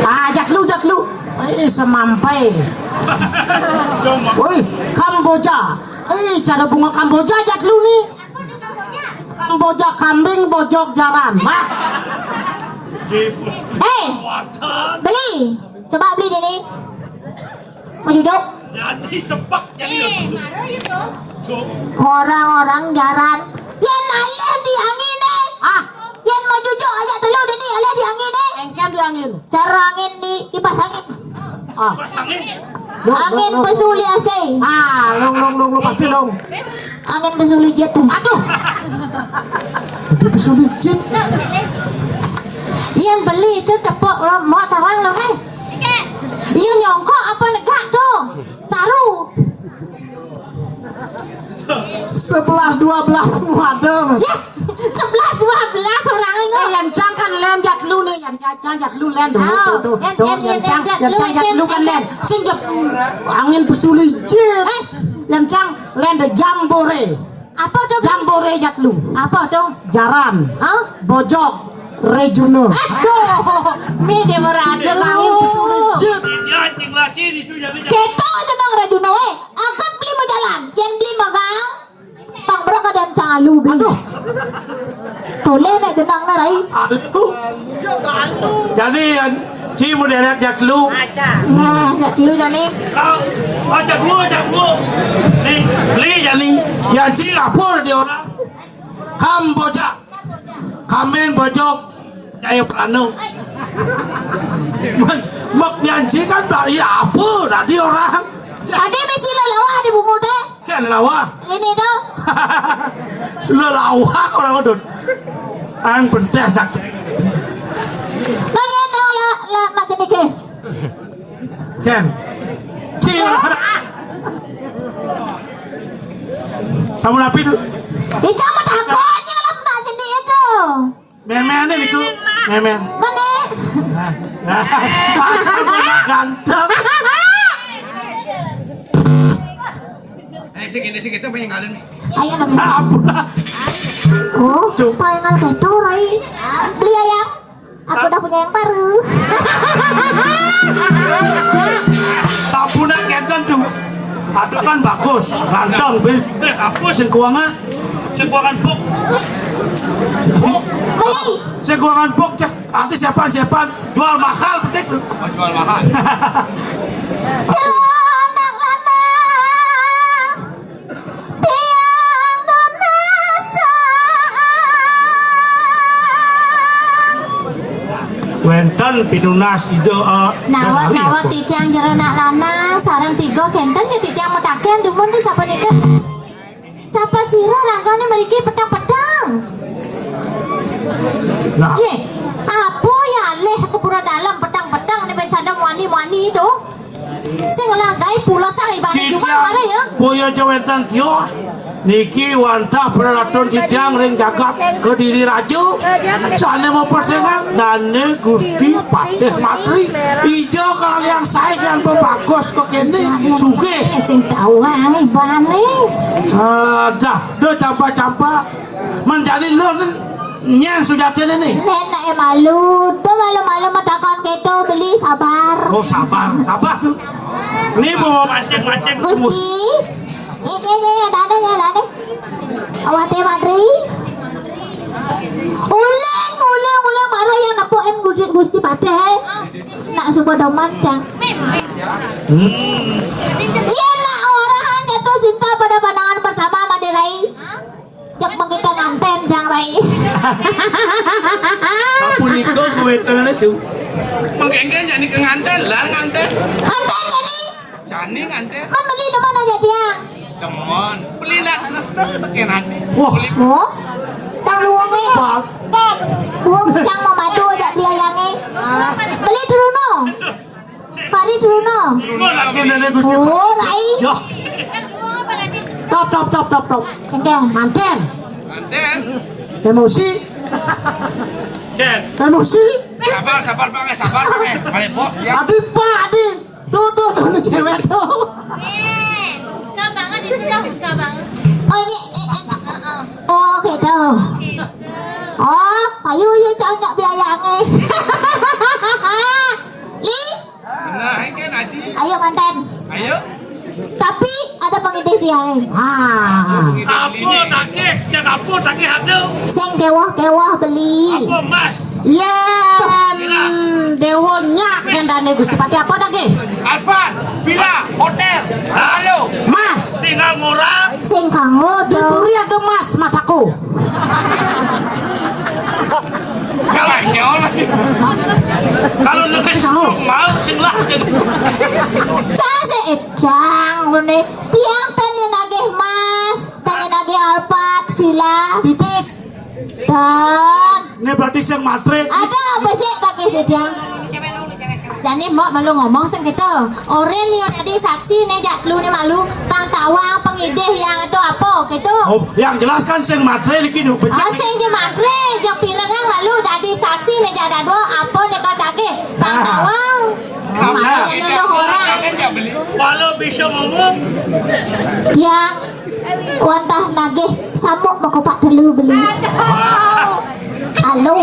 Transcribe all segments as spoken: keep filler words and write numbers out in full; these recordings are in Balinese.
Ah, jatlu, jatlu. Eh, semampai. Woi, Kamboja. Eh, cara bunga Kamboja jatlu ni. Kamboja kambing bojog jaran. Hah? Eh, beli. Coba beli deh ni. Mau duduk? Jadi sepak jadi. Orang-orang jaran. Yén alih di angin eh. Ah, yén mau jujuk aja dulu deh ni alih di angin eh. Engkén di angin. Cara angin di kipas angin. Ah. Kipas angin. Long, long, long. Pesuli A C. Ah, long, long, long, long, pasti long. Angin pesuli jet. Aduh. Di pesuli jet. Yang beli itu tepuk lo mau tarang lo kan? Iya nyongkok apa negak tuh? Saru. Sebelas dua belas ada, Mas. Ya, sebelas dua belas orang lo. Eh, yang cang kan lén jatlu nih, yang cang jatlu lén dulu. Oh, tuh, tuh, yang, tuh, yang, yang yang cang, yang jatlu, yang cang yang jatlu kan lén. Sing jep angin pesuli jet. Eh. Yang cang lén de jambore. Apa tuh? Jambore jatlu. Apa tuh? Jaran. Hah? Bojog. Rejuno. Aduh, mi dia meradu. Yang angin pesuli jet. Kita jeneng Rejuno eh. Angkat beli mau jalan. Yang beli mau gang. Tang berok kadang calu bi. Aduh. Toleh nak jenang na rai. Aduh. Jadi yang ci mau derek jatlu. Nah, jatlu jani. Kau, oh, jatlu, jatlu. Ni, beli jani. Yang ci lapor dia orang. Kamboja. Kambing bojog. Kayak pelanu. Mak nyanyi kan dari apa tadi orang? Ada besi lelawah di bungut eh. Kan lelawah. Ini tuh. Lelawah orang udut. Ang pentas nak. Nanya dong lah lah nak jadi ke. Kan. Cil. Sama napi tu? Ica mah takutnya lah nak jadi itu. Memen deh itu. Memen. Mana? Nah, nah. Asal gua ganteng. Eh, sing ini sing itu pengen ngalun nih. Ayo nabi. Ampun. Oh, coba yang ngal ketor ai. Beli ayam. Aku udah punya yang baru. Sabuna kenten tuh. Ada kan bagus, ganteng, bis. Eh, apa sing kuangan? Sing kuangan puk. Beli. Sing kuangan puk cek nanti siapa siapa jual mahal petik. Oh, jual mahal. Jero anak lanang. Tiang nunas. Wénten pinunas ida, eh, nawat, nawat titiang jero nak lanang, sareng tiga kénten ya titiang mataken dumun di sapa nika. Sapa sira ranggane mriki peteng-peteng? Nah. Yé, apa ya alih ke pura dalam peteng-peteng ne ben sadam wani-wani to? Sing ngelanggai pula sang ibane juga mare ya. Boya jawénten tios. Niki wantah peraraton titiang ring jagat Kediri Raja. Sane mapesengan dane Gusti Patih Matri. Ija kaliang sae lan bebagus kok kene. Sugih. Sing tau ae ibane. Ah, dah, dah campa-campa. Menjadi lo nyen sujatine ni. Nenek malu, tuh malu-malu matakon keto beli sabar. Oh, sabar, sabar tuh. Ini bawa mancing-mancing. Gusti. Ini, ini, ada, ada, ada. Awate Matri. Uling, uling, uling, baru yang nepuk em Gusti, Gusti Patih, eh. Nak suba doman, cang. Hmm. Iya, nak orang jatuh cinta pada pandangan pertama, Made Rai. Cek mengita nganten, cang Rai. Sapunika kuwétene, Cu. Mengkengken jani ke nganten, lah nganten. Nganten jani. Jani nganten. Membeli teman aja dia. Teman. Beli nak terus tuh tekenane. Wah. Oh. Tang luwung e. Pop. Luwung cang mamadu aja beli ayange. Beli Truno. Pari Truno. Ini Gusti. Oh, rai. Yo. Top, top, top, top, top. Nganten. Nganten. Nganten. Emosi. Emosi. Sabar, sabar, Bang, eh, sabar, Bang, eh. Balik, Bos, ya. Adi, Pak, Adi. Tuh, tuh, tuh, ini cewek tuh. Eh, ke banget itu dah, ke banget. Oh, ini, eh, eh. Oh, gitu. Gitu. Oh, payu ya, cang, nggak biayanya. Tiang. Ah. Apa nagih? Yang apa nagih ada? Sing kéweh-kéweh beli. Apa emas? Yén déwa nyak gendane Gusti Patih apa nagih? Alphard, villa, hotel, halo. Mas. Tinggal murah. Sing kanggo do. Di puri ada mas, mas aku. Kalau nyol sih. Kalau lebih mau sing lah. Saya sih ejang ngene. Tiang ten nagih mas, ten nagih Alphard, villa. Pipis. Dan. Ini berarti sing matre. Ada apa sih nagih tiang? Jani mau malu ngomong sing gitu. Orin yang tadi saksi nih jak telu nih malu pang tawang pengidih yang itu apa gitu. Oh, yang jelas kan sing matre niki nu becik. Oh, sing je matre, jak pirengan malu tadi saksi nih jak dua apa nih kau tagih pang tawang. Malu jangan lo orang. Kalau bisa ngomong. Tiang. Wantah nagih samuk makupak telu beli. Aduh. Alo.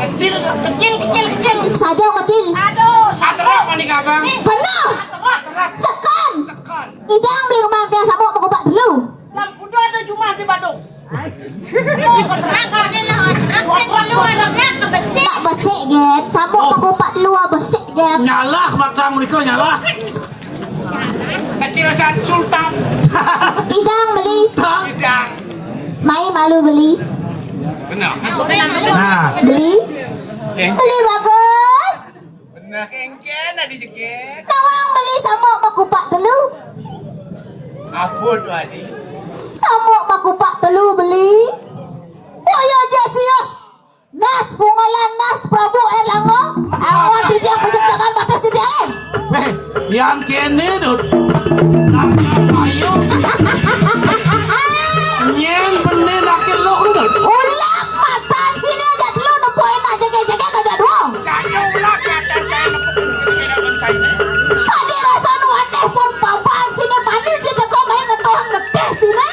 Kecil, kecil, kecil, kecil. Saja kecil. Aduh. Saterak manik abang. Benar. Saterak. Sekon. Sekon. Idang beli rumah dia samuk makupak telu. Dalam kuda ada jumah di Badung. Nak besik, Gen. Samuk makupak telu besik, Gen. Nyalah matang mereka nyalah. Kecil saat sultan. Idang beli. Idang. Mai malu beli. Benar. Nah. Beli. Eh. Beli bagus. Benar. Kengken adi jege. Nawang beli samuk makupak telu. Apa tu adi? Samuk makupak telu beli. Boyo jesius. Nas Bungalan, Nas Prabu Erlangga, awan titiang pejek jangan batas titiang, eh. Weh, yang kene dut. Ayo. Nyen bener nak kelok dut. Ulap matan sini aja dulu, nepo enak jege-jege aja dua. Saya ulap matan saya nepo kene saya. Tadi rasa nu aneh pun papan sini panis sini kok main ngetuh ngeteh sini.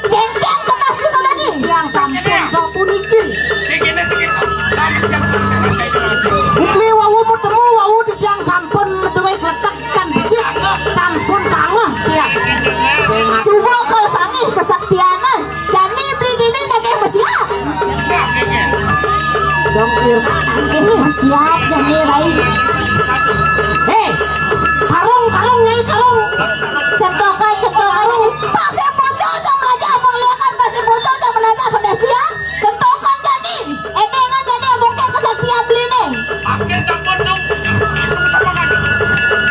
Kengkeng kena sini tadi. Yang sampun sapuniki. Sing kene, sing kene. Lah, siap, siap, siap, siap, siap. Bukli wau mutemu wau titiang sampun duwe kletek kan becik. Sampun kangeh tiang. Suba kesangih kesaktiane. Jani beli dini nagih mesiat. Dong ir nagih mesiat jani rai. Hei, karung, karung, Nyai, karung. Centokan, centokan. Pasir Pucuk, cang melajah, pengliakan Pasir Pucuk, cang melajah, pedas tiang. Centokan jani. Edengan jani, mungkin kesaktian beli ni. Pakai campur tu. Sama kan?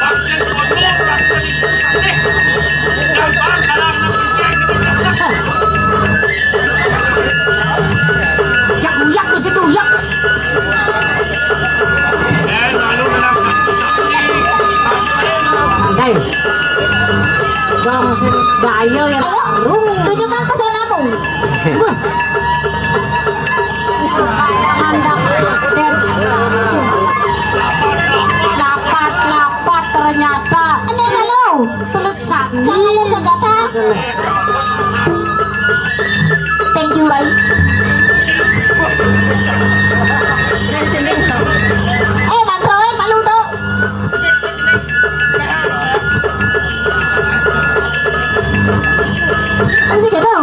Pasir Pucuk, yang barang dalam negeri. Yak, yak di situ, yak. Santai. Dong sing daya ya. Ayo, rung. Tunjukkan pesonamu. Wah. Mandap. Dapat, dapat ternyata. Ini halo. Telik sandi. Jangan ada senjata. Thank you, Rai. Eh, mantra, eh, malu dong. Masih gitu.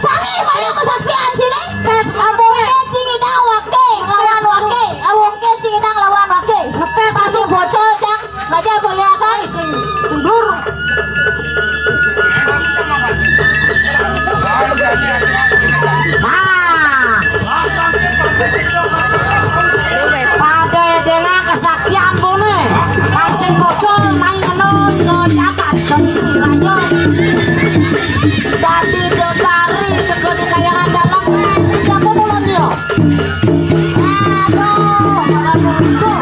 Sangi, malu kesaktian sini. Tes amboe. Cing idang wake, lawan wake. Amboe cing idang lawan wake. Ngetes. Masih bocor, cang. Raja pengliakan. Sing, sing dur. Nah. Pada dengan kesaktian bone. Pang sing bocor main ngenon ke jagat. Demi raja. Dadi dodari teko di kayangan dalam. Siapa mulanya? Aduh, malah muncul.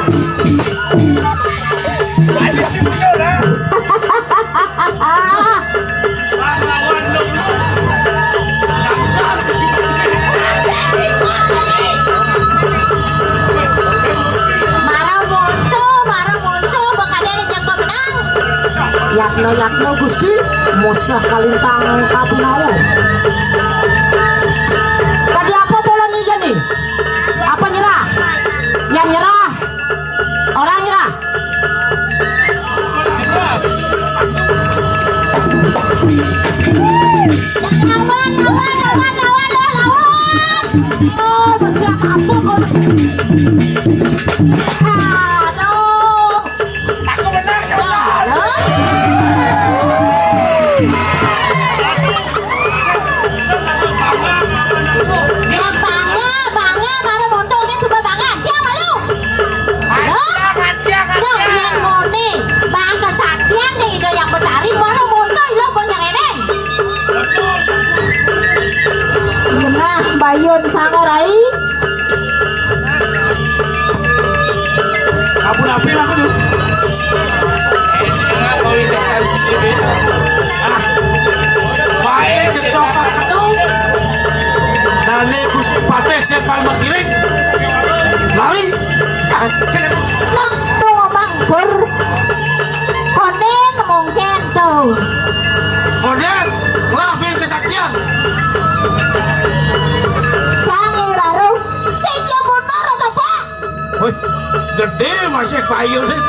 Marah monto, marah monto, bakal ada jago menang. Yatno, yatno, Gusti, musah kalintang kapunawa. Tadi apa bola nih, Jani? Apa nyerah? Yang nyerah. Oh, mesti apa kok? Aduh. Aku menang, siapa? Halo? Ya, bangga, bangga, baru montong, dia coba bangga. Dia malu. Halo? Dong, yang ngone, bang kesaktian deh, Ida yang Betari, baru montong, lo pun yang ini. Genah bayun sango rai. Ampun, ampun, aku tuh. Kau bisa selfie gitu ya. Ah. Baik, cecok tak kedung. Dane Gusti Patih sing paling kiring. Lari. Ah, cek. Nah, tuh ngomong ber. Konden mungkin tuh. Konden, ngelah bin kesaktian. Sang Iraruh, sing ya mundur atau apa? Wih, gede masih payu nih.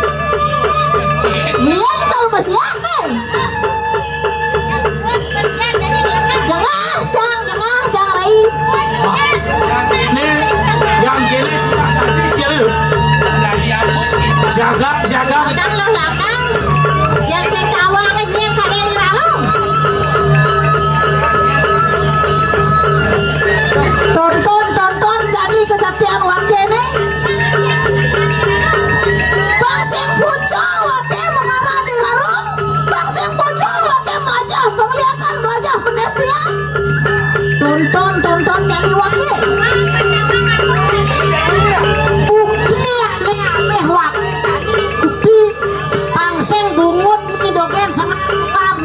Iya, kalau masih aneh. Jengah, jang, jengah, jang, rai. Wah, ini yang gini sudah tadi sekali loh. Siaga, siaga. Yang sing kawang nyén kadén ngrarung. Tonton, tonton, jadi kesaktian wakéné. Bang sing pucul waké mengarah di rarung. Bang sing pucul waké melajah pengliakan, melajah penestian. Tonton, tonton, jadi waké. Bukti, nih, nih, wak. Bukti. Pangsing bungut ni dogén sangat kam.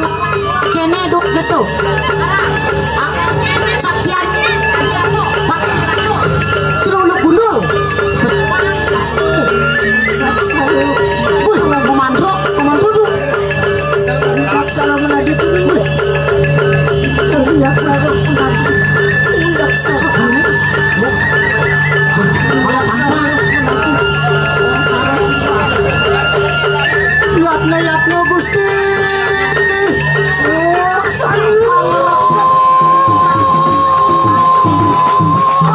Kéné duk gitu. Saktian. Pak. Celuluk gundul. Wih, komandro, komandro tuh. Saksara menadi tuh. Wih. Saksara menadi. Saksara menadi. Yatna, yatna, Gusti.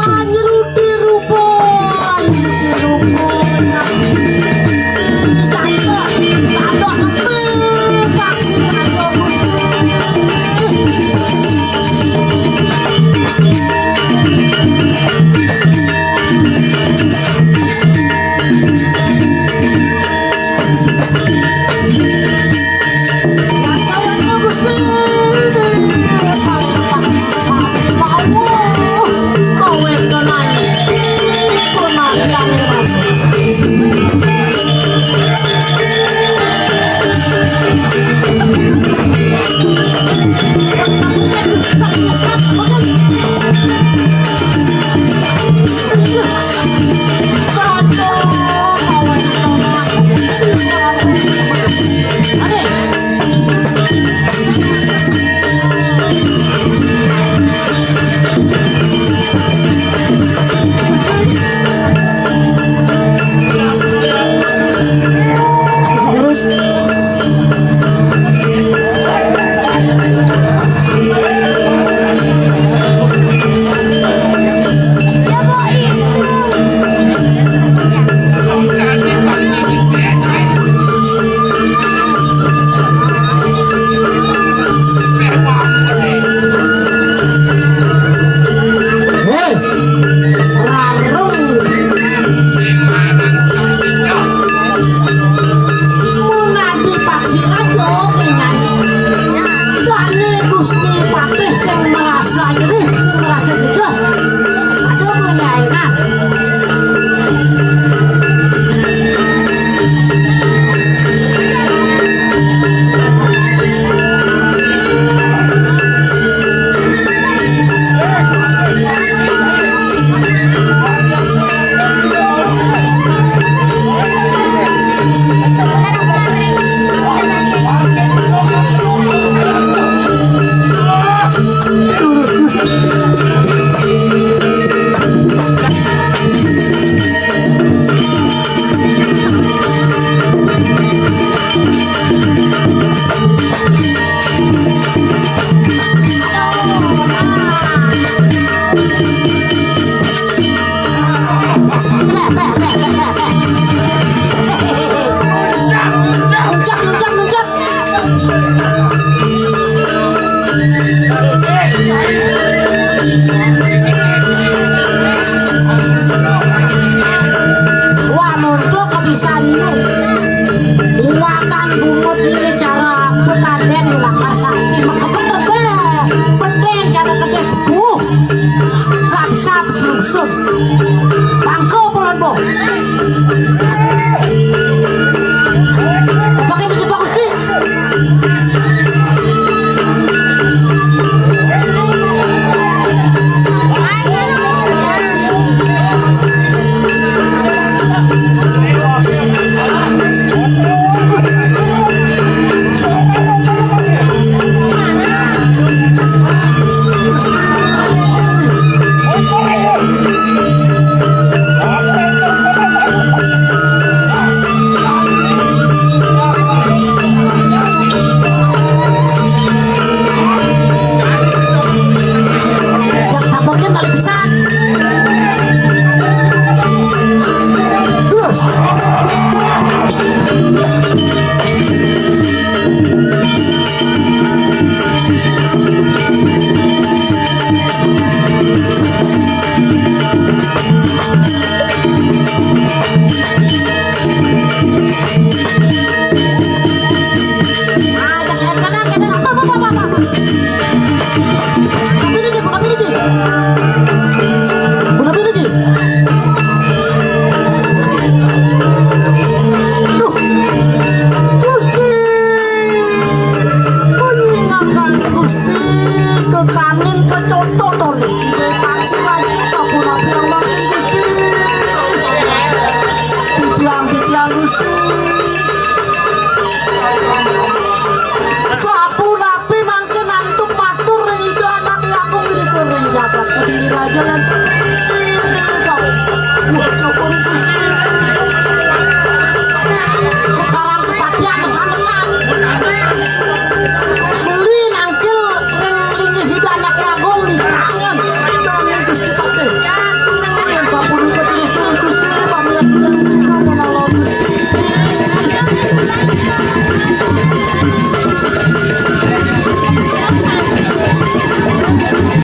Anyruti rupa, anyruti rupa. Dados sepi, taksi, yatna, Gusti. Sun. Pangko apa lan, Po? Pakai dijebak, Gusti. Yang tampaknya paling bisa. Terus. Gusti, penyingakan Gusti, kekanin kecotot oleh taksi lagi sapu lagi yang makin Gusti. Titiang, titiang Gusti. Sapunapi mangkin antuk matur ring Ida Anak Agung ring jagat Kediri Raja lan